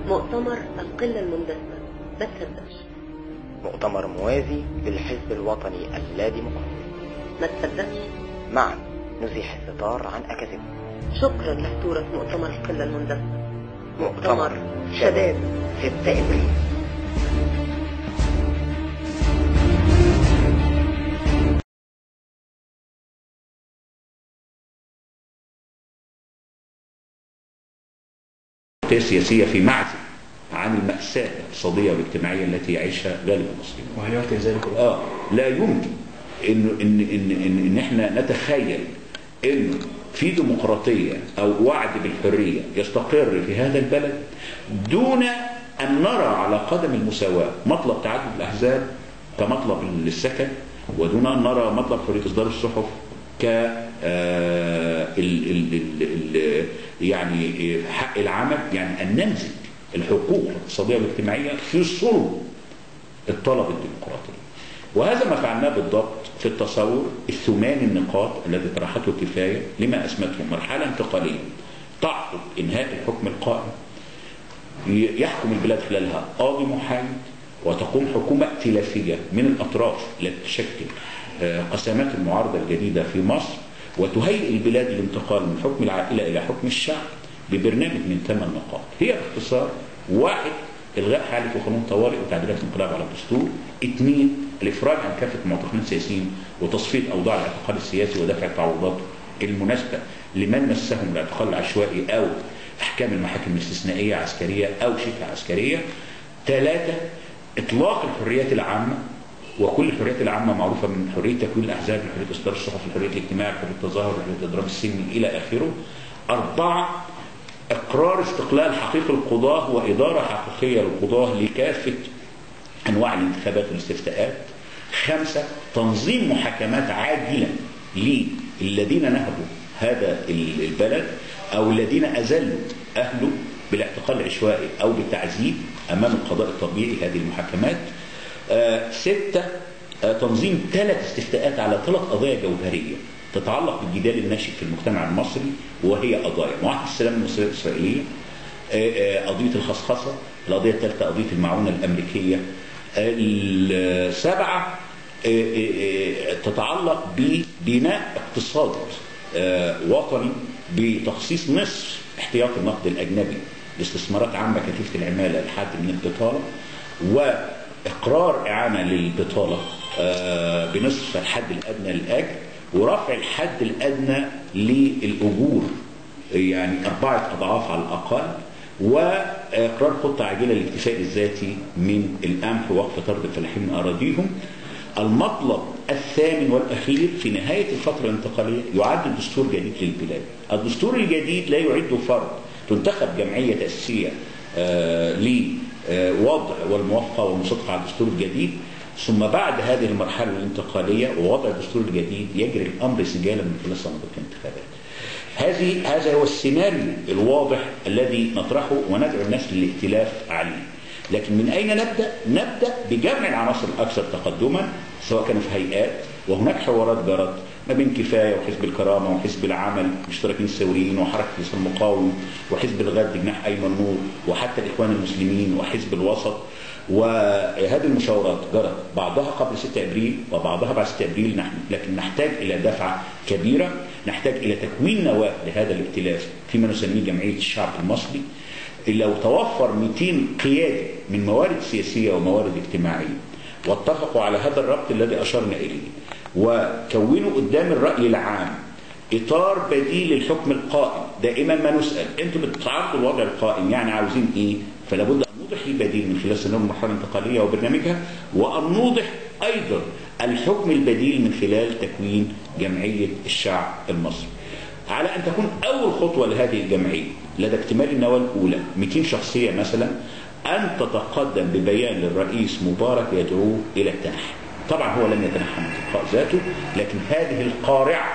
مؤتمر القلة المندسة، ما تصدقش. مؤتمر موازي للحزب الوطني اللاديمقراطي، ما تصدقش. معا نزيح الستار عن أكاذيبهم. شكرا لحضورك مؤتمر القلة المندسة. مؤتمر شباب 6 إبريل. السياسية في معزل عن المأساة الاقتصادية والاجتماعية التي يعيشها غالب المصريين. وهي ذلك لا يمكن إن إن إن إن, إن احنا نتخيل إنه في ديمقراطية أو وعد بالحرية يستقر في هذا البلد دون أن نرى على قدم المساواة مطلب تعدد الأحزاب كمطلب للسكن، ودون أن نرى مطلب حرية إصدار الصحف ك يعني حق العمل، يعني أن نمزج الحقوق الاقتصادية والاجتماعية في صلب الطلب الديمقراطي. وهذا ما فعلناه بالضبط في التصور الثمان النقاط التي طرحته كفاية لما أسمته مرحلة انتقالية تعقب إنهاء الحكم القائم، يحكم البلاد خلالها قاضي محايد، وتقوم حكومة ائتلافية من الأطراف التي تشكل قسمات المعارضة الجديدة في مصر، وتهيئ البلاد للانتقال من حكم العائلة إلى حكم الشعب ببرنامج من 8 نقاط. هي باختصار: 1. إلغاء حالة وقانون طوارئ وتعديلات الانقلاب على الدستور. 2. الإفراج عن كافة المعتقلين السياسيين وتصفية أوضاع الاعتقال السياسي ودفع التعويضات المناسبة لمن مسهم الاعتقال العشوائي أو أحكام المحاكم الاستثنائية عسكرية أو شبه عسكرية. 3. إطلاق الحريات العامة، وكل الحريات العامة معروفة من حرية تكوين الأحزاب لحرية إصدار الصحف لحرية الاجتماع لحرية التظاهر لحرية الإضراب السلمي إلى آخره. 4. إقرار استقلال حقيقي القضاة وإدارة حقيقية للقضاة لكافة أنواع الانتخابات والاستفتاءات. 5. تنظيم محاكمات عاجلة للذين نهبوا هذا البلد أو الذين أزلوا أهله بالاعتقال العشوائي أو بالتعذيب أمام القضاء الطبيعي، هذه المحاكمات. 6. تنظيم 3 استفتاءات على 3 قضايا جوهرية تتعلق بالجدال الناشئ في المجتمع المصري، وهي قضايا معاهدة السلام المصرية الإسرائيلية، قضية الخصخصة، القضية الثالثة قضية المعونة الأمريكية. 7. تتعلق ببناء اقتصاد وطني بتخصيص نصف احتياط النقد الأجنبي لاستثمارات عامة كثيفة العمالة لحد من البطالة، وإقرار إعانة للبطالة بنصف الحد الأدنى للأجر، ورفع الحد الأدنى للأجور يعني 4 أضعاف على الأقل، وإقرار خطة عاجلة للاكتفاء الذاتي من القمح ووقف طرد الفلاحين من أراضيهم. المطلب الثامن والأخير: في نهاية الفترة الانتقالية يعد دستور جديد للبلاد. الدستور الجديد لا يعده فرد، تنتخب جمعية تأسيسية لوضع والموافقة والمصادقة على الدستور الجديد، ثم بعد هذه المرحلة الانتقالية ووضع الدستور الجديد يجري الأمر سجالا من خلال صندوق الانتخابات. هذا هو السيناريو الواضح الذي نطرحه وندعو الناس للائتلاف عليه. لكن من أين نبدأ؟ نبدأ بجمع العناصر الأكثر تقدما، سواء كانوا في هيئات، وهناك حوارات جرت ما بين كفاية وحزب الكرامة وحزب العمل المشتركين الثوريين وحركة الإسلام المقاوم وحزب الغد جناح أيمن نور وحتى الإخوان المسلمين وحزب الوسط. وهذه المشاورات جرت بعضها قبل 6 أبريل وبعضها بعد 6 أبريل، نحن لكن نحتاج إلى دفعة كبيرة، نحتاج إلى تكوين نواة لهذا الائتلاف فيما نسميه جمعية الشعب المصري. لو توفر 200 قيادي من موارد سياسية وموارد اجتماعية واتفقوا على هذا الربط الذي أشرنا إليه، وكونوا قدام الرأي العام إطار بديل للحكم القائم. دائما ما نسأل أنتم بتعارضوا الوضع القائم، يعني عاوزين إيه؟ فلا بد أن نوضح البديل من خلال سيناريو المرحلة الانتقالية وبرنامجها، وأن نوضح أيضا الحكم البديل من خلال تكوين جمعية الشعب المصري. على أن تكون أول خطوة لهذه الجمعية لدى اكتمال النواة الأولى 200 شخصية مثلا، أن تتقدم ببيان للرئيس مبارك يدعوه إلى التنحي. طبعا هو لم يتنحى من تلقاء ذاته، لكن هذه القارعة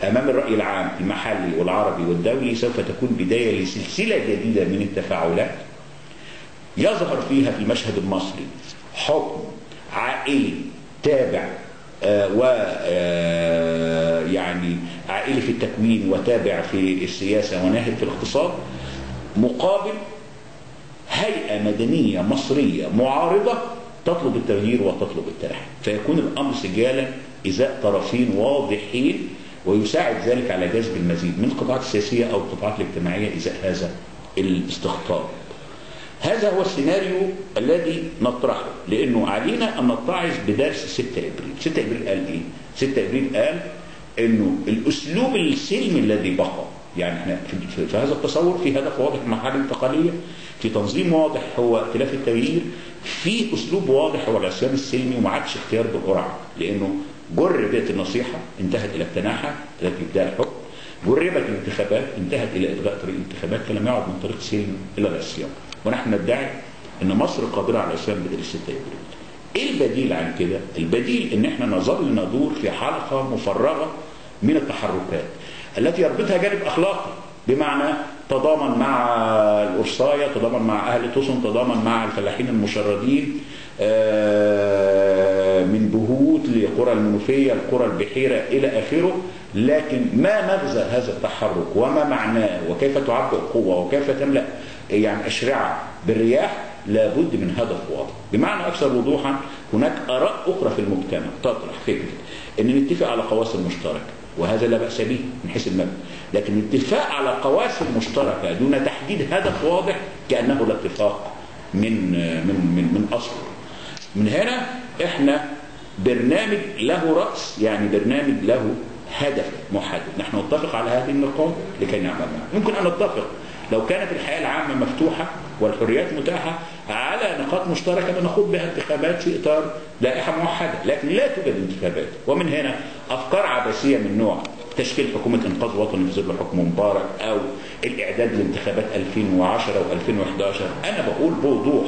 أمام الرأي العام المحلي والعربي والدولي سوف تكون بداية لسلسلة جديدة من التفاعلات يظهر فيها في المشهد المصري حكم عائلي تابع يعني عائلي في التكوين وتابع في السياسة وناهب في الاقتصاد، مقابل هيئة مدنية مصرية معارضة تطلب التغيير وتطلب الترحيل، فيكون الأمر سجالا إزاء طرفين واضحين، ويساعد ذلك على جذب المزيد من القطاعات السياسية أو القطاعات الاجتماعية إزاء هذا الاستقطاب. هذا هو السيناريو الذي نطرحه، لأنه علينا أن نتعظ بدرس 6 إبريل. 6 إبريل قال إيه؟ 6 إبريل قال إنه الأسلوب السلمي الذي بقى، يعني احنا في هذا التصور في هدف واضح مرحلة انتقالية، في تنظيم واضح هو ائتلاف التغيير، في أسلوب واضح هو العصيان السلمي، وما عادش اختيار بالقرعة، لأنه جربت النصيحة انتهت إلى التناحة التي يبدأ الحكم، جربت الانتخابات انتهت إلى إلغاء طريق الانتخابات، فلم يعد من طريق سلمي إلى العصيان. ونحن ندعي أن مصر قادرة على العصيان بدل 6 إبريل. إيه البديل عن كده؟ البديل إن احنا نظل ندور في حلقة مفرغة من التحركات التي يربطها جانب أخلاقي، بمعنى تضامن مع القرصاية، تضامن مع أهل توسن، تضامن مع الفلاحين المشردين من بهوت لقرى المنوفية، القرى البحيرة إلى آخره. لكن ما مغزى هذا التحرك وما معناه وكيف تعبئ قوة وكيف تملأ يعني أشرعة بالرياح؟ لابد من هدف واضح. بمعنى أكثر وضوحا، هناك آراء أخرى في المجتمع تطرح فكرة أن نتفق على قواسم مشتركة، وهذا لا بأس به من حيث المبدأ، لكن الاتفاق على قواسم مشتركة دون تحديد هدف واضح كأنه لا اتفاق من من من من أصله. من هنا احنا برنامج له رأس، يعني برنامج له هدف محدد. نحن نتفق على هذه النقاط لكي نعمل معها. ممكن أن نتفق لو كانت الحياة العامة مفتوحة والحريات متاحة على نقاط مشتركة لنخوض بها انتخابات في إطار لائحة موحدة، لكن لا توجد انتخابات. ومن هنا أفكار عبثية من نوع تشكيل حكومة إنقاذ وطني في ظل حكم مبارك، أو الإعداد لانتخابات 2010 و2011. أنا بقول بوضوح،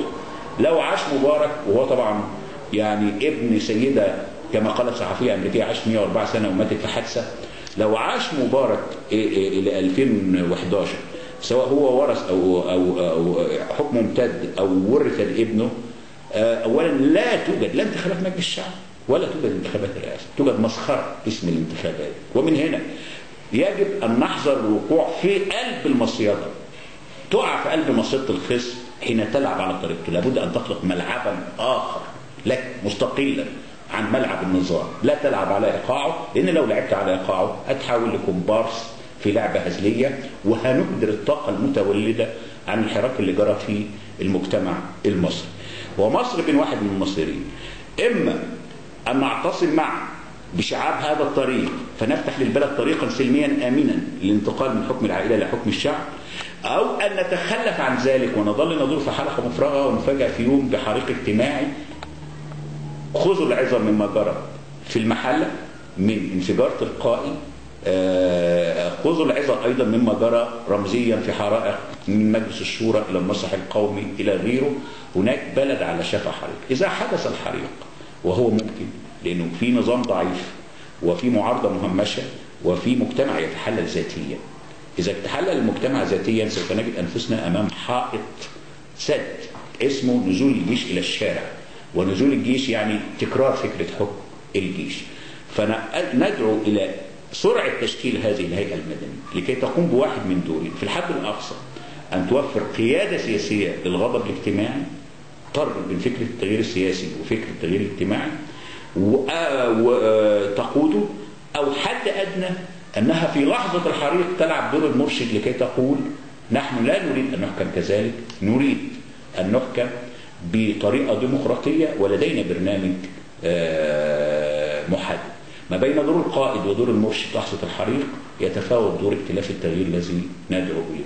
لو عاش مبارك، وهو طبعا يعني ابن سيدة كما قالت صحفية أمريكية عاش 104 سنة وماتت في حادثة، لو عاش مبارك إلى 2011 سواء هو ورث أو أو أو حكمه امتد أو ورث لابنه، أولا لا توجد لا انتخابات مجلس الشعب ولا توجد انتخابات الرئاسة، توجد مسخرة اسم الانتخابات. ومن هنا يجب أن نحذر الوقوع في قلب المصيدة، تقع في قلب مصيدة الخصم حين تلعب على طريقته. لابد أن تخلق ملعبا آخر لك مستقلا عن ملعب النظام، لا تلعب على إيقاعه، لأن لو لعبت على إيقاعه هتحول لكومبارس في لعبة هزلية، وهنهدر الطاقة المتولدة عن الحراك اللي جرى في المجتمع المصري. ومصر بين واحد من المصريين، إما أن نعتصم معا بشعاب هذا الطريق فنفتح للبلد طريقا سلميا آمنا للانتقال من حكم العائلة إلى حكم الشعب، أو أن نتخلف عن ذلك ونظل ندور في حلقة مفرغة ونفاجأ في يوم بحريق اجتماعي. خذوا العظة مما جرى في المحلة من انفجار تلقائي، خذوا العظة أيضا مما جرى رمزيا في حرائق من مجلس الشورى إلى المسرح القومي إلى غيره. هناك بلد على شفا حريق. إذا حدث الحريق، وهو ممكن لأنه في نظام ضعيف وفي معارضة مهمشة وفي مجتمع يتحلل ذاتيا، إذا تحلل المجتمع ذاتيا سوف نجد أنفسنا أمام حائط سد اسمه نزول الجيش إلى الشارع، ونزول الجيش يعني تكرار فكرة حكم الجيش. فندعو إلى سرعة تشكيل هذه الهيئة المدنية لكي تقوم بواحد من دورين في الحد الأقصى: أن توفر قيادة سياسية للغضب الاجتماعي تربط بين فكرة التغيير السياسي وفكرة التغيير الاجتماعي وتقوده، أو حد أدنى أنها في لحظة الحريق تلعب دور المرشد لكي تقول نحن لا نريد أن نحكم كذلك، نريد أن نحكم بطريقة ديمقراطية ولدينا برنامج محدد. ما بين دور القائد ودور المرشد لحظة الحريق يتفاوت دور ائتلاف التغيير الذي ندعو إليه.